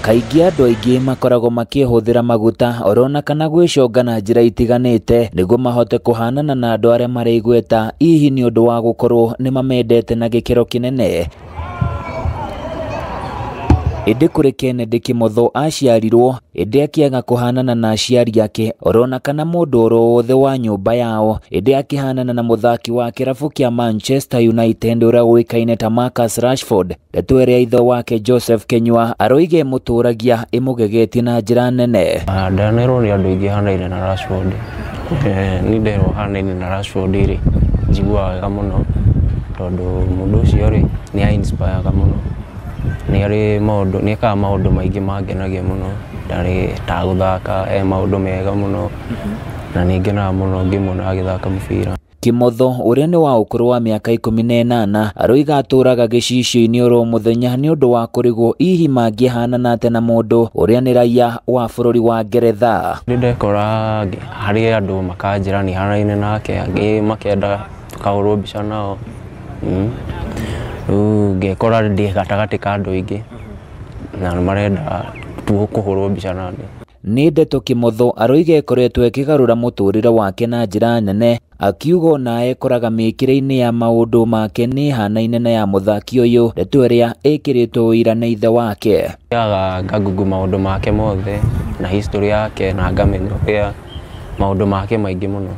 Kaingĩ andũ aingĩ makoragwo makĩhũthĩra maguta orona kana gwĩconga na njĩra itiganĩte nĩguo mahote kũhanana na andũ arĩa marĩ igweta, hihi nĩ ũndũ wa gũkorwo nĩ mamendete na gĩkĩro kĩnene. Ĩndĩ kũrĩ Kennedy Kimotho aciarirwo ĩndĩ akĩaga kũhanana na aciari ake orona kana mũndũ oro wothe wa nyũmba yao, ĩndĩ akĩhanana na mũthaki wa kĩrabu kĩa Manchester United ũrĩa ũĩkaine ta Marcus Rashford. Ndeto ĩrĩa ithe wake Joseph Kinyua aroiga ĩmũtũragia ĩmũgegetie na njĩra nene. Ndanerwo nĩ andũ aingĩ hanaine na Rashford. Niĩ nderwo hanaine na Rashford rĩ, njiguaga wega mũno tondũ mũndũ ũcio rĩ nĩ a inspire mũno. Nĩ arĩ maũndũ, nĩ ekaga maũndũ maingĩ mangenagia mũno, ndarĩ ta gũthaka, e maũndũ mega mũno na nĩ ngenaga mũno ngĩmuona agĩthaka mũbira. Kimotho ũrĩa nĩ wa ũkũrũ wa mĩaka 18 aroiga atũraga gĩcicio-inĩ oro mũthenya nĩ ũndũ wa kũrigwo hihi mangĩhanana atĩa na mũndũ ũrĩa nĩ raia wa bũrũri wa Ngeretha. Nĩ ndekora harĩ andũ makanjĩra nĩ hanaine nake, angĩ makenda tũkahũrwo mbica nao. Rĩu ngekora ndĩ gatagatĩ ka andũ aingĩ na nĩ marenda tu kũhũrwo mbica nani. Nĩ ndeto Kimotho aroiga ĩkoretwo ĩkĩgarũra mũtũrĩre wake na njĩra nene, akiuga ona ekoraga mĩkĩre-inĩ ya maũndũ make nĩ ĩhanaine na ya mũthaki ũyũ, ndeto ĩrĩa ĩkĩrĩtwo ũira nĩ ithe wake. Thiaga ngagugu maũndũ make mothe na history yake na ngamenya ũrĩa maũndũ make maingĩ mũno.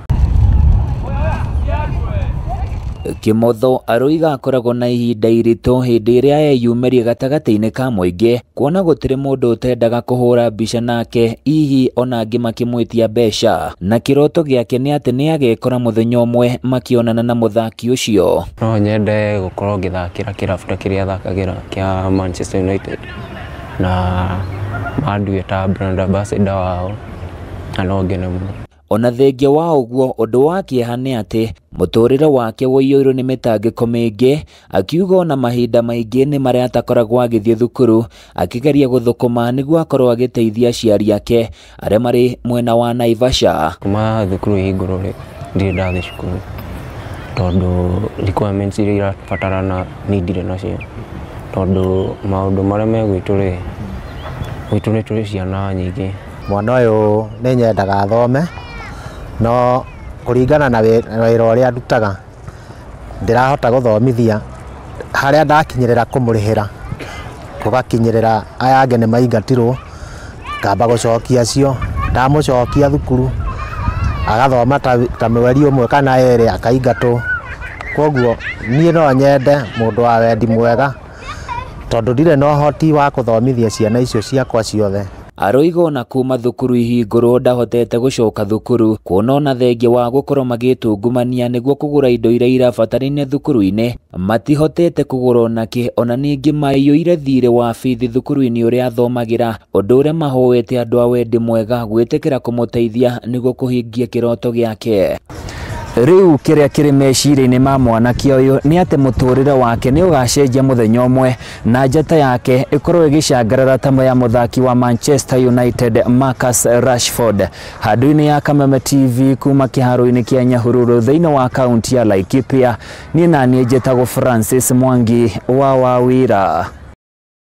Kimotho aroiga akoragwo na ihinda iritũ hĩndĩ ĩrĩa eyumĩria gatagatĩ-inĩ ka mũingĩ, kuona gũtirĩ mũndũ ũtendaga kũhũra mbica nake, hihi ona angĩ makĩmwĩtia mbeca. Na kĩroto gĩake nĩ atĩ nĩ agekora mũthenya ũmwe makĩonana na mũthaki ũcio. No nyende gũkorwo ngĩthakĩra kĩrabu ta kĩrĩa athakagĩra kĩa Manchester United na mandue ta brand ambassador wao na no ngene mũno. Ona thengia wa ũguo, ũndũ wa kĩeha nĩ atĩ mũtũrĩre wake ũiyũirwo nĩ mĩtangĩko mĩingĩ, akiuga ona mahinda maingĩ nĩ marĩa atakoragwo agĩthiĩ thukuru akĩgeria gũthũkũma nĩguo akorwo agĩteithia aciari ake arĩa marĩ mwena wa Naivasha. Kuma thukuru ihingũrwo rĩ, ndirĩ ndathiĩ cukuru tondũ requirements iria irabatarana niĩ ndirĩ nacio, tondũ maũndũ marĩa me gwitũ rĩ, gwitũ nĩ tũrĩ ciana nyingĩ. Mwana ũyũ nĩ nyendaga athome, no kũringana na wĩra ũrĩa ndutaga ndĩrahota gũthomithia harĩa ndakinyĩrĩra kũmũrĩhĩra gũgakinyĩrĩra aya angĩ nĩ maingatirwo, ngamba gũcokia acio, ndamũcokia thukuru agathoma ta mweri ũmwe kana ĩrĩ akaingatwo. Koguo niĩ no nyende mũndũ wa wendi mwega tondũ ndirĩ na ũhoti wa kũthomithia ciana icio ciakwa ciothe. Aroiga ona kuma thukuru ihingũrwo ndahotete gũcoka thukuru, kuona ona thengia wa gũkorwo magĩtungumania nĩguo kũgũra indo iria irabatarania thukuru-inĩ matihotete kũgũra onakĩ, ona ningĩ maiyũire thirĩ wa bithi thukuru-inĩ ũrĩa athomagĩra, ũndũ ũrĩa mahoete andũ a wendi mwega gwĩtĩkĩra kũmũteithia nĩguo kũhingia kĩroto gĩake. Rĩu kĩrĩa kĩrĩ meciria-inĩ ma mwanake ũyũ nĩ atĩ mũtũrĩre wake nĩ ũgacenjia mũthenya ũmwe na njata yake ĩkorwo ĩgĩcangarara ta ya mũthaki wa Manchester United Marcus Rashford. Handũ-inĩ ya Kameme TV kuma kĩharo-inĩ kĩa Nyahururu thĩinĩ wa kaunti ya Laikipia, niĩ na niĩ njĩtagwo Francis Mwangi wa Wawira.